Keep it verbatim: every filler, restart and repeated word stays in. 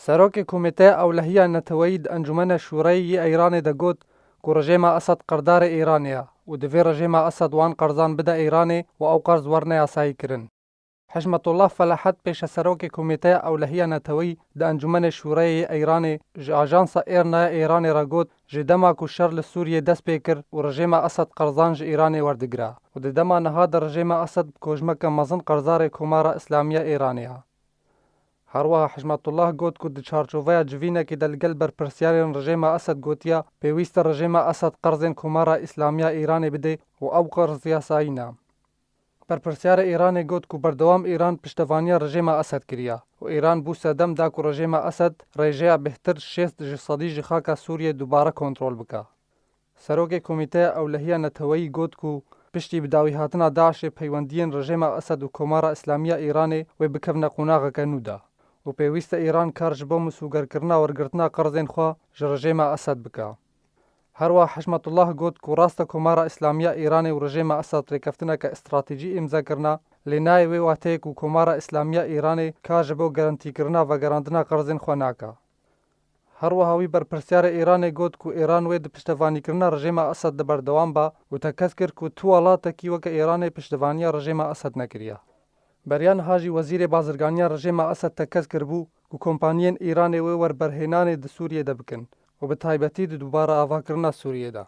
Serokê Komîteya Ewlehiya Neteweyî di Encûmene Şûreyê yê Îranê de got ku rejêma Esed qerdarê Îranê ye û divê rejêma Esed wan qerzan bide Îranê û ew qerz werne yasayî kirin. Hişmetullah Felahet, pêşeserokê Komîteya Ewlehiya Neteweyî di Encûmenê Şûreyê yê Îranê, ji ajansa Êrna ya Îranê re got, ji dema ku şer li Sûriyê dest pê kir û rejêma Esed qerzan ji Îranê werdigire û di dema niha de rejêma Esed bi kojmeke mezin qerdarê Komara Îslamî ya Îranê ye. Her wiha Hişmetullah got ku di çarçoveya civînekê de li gel berpirsyarên rejêma Esed gotiye, pêwîst e rejêma Esed qerzên Komara Îslamî ya Îranê bide û ew qerz yasayî ne. Berpirsyarê Îranê got ku berdewam Îran piştevaniya rejêma Esed kiriye û Îran bû sedem da ku rejêma Esed rêjeya bêhtir şêst ji sedî ji xaka Sûriyê dubare kontrol bike. Serokê Komîteya Ewlehiya Neteweyî got ku piştî bi dawîhatina DAIŞê peywendiyên rejêma Esed û Komara Îslamî ya Îranê wê bikevne qonaxeke nû de û pêwîst e Îran kar ji bo misûgerkirina wergirtina qerzên xwe ji rejêma Esed bike. Her wiha Hişmetullah got ku rast e Komara Îslamî ya Îranê û rejêma Esed rêkeftineke stratejî îmze kirine, lê nayê wê wateyê ku Komara Îslamî ya Îranê kar ji bo garantîkirina vegerandina qerzên xwe nake. Her wiha wî berpirsyarê Îranê got ku Îran wê di piştevanîkirina rejêma Esed de berdewam ba û tekez kir ku tu welatekî weke Îranê piştevaniya rejêma Esed nekiriye. Beriya niha jî wezîrê bazirganiya rejêma Esed tekez kiribû ku kompaniyên Îranê wê werberhênanê di Sûriyê de bikin û bi taybetî di dubare avakirina Sûriyê de.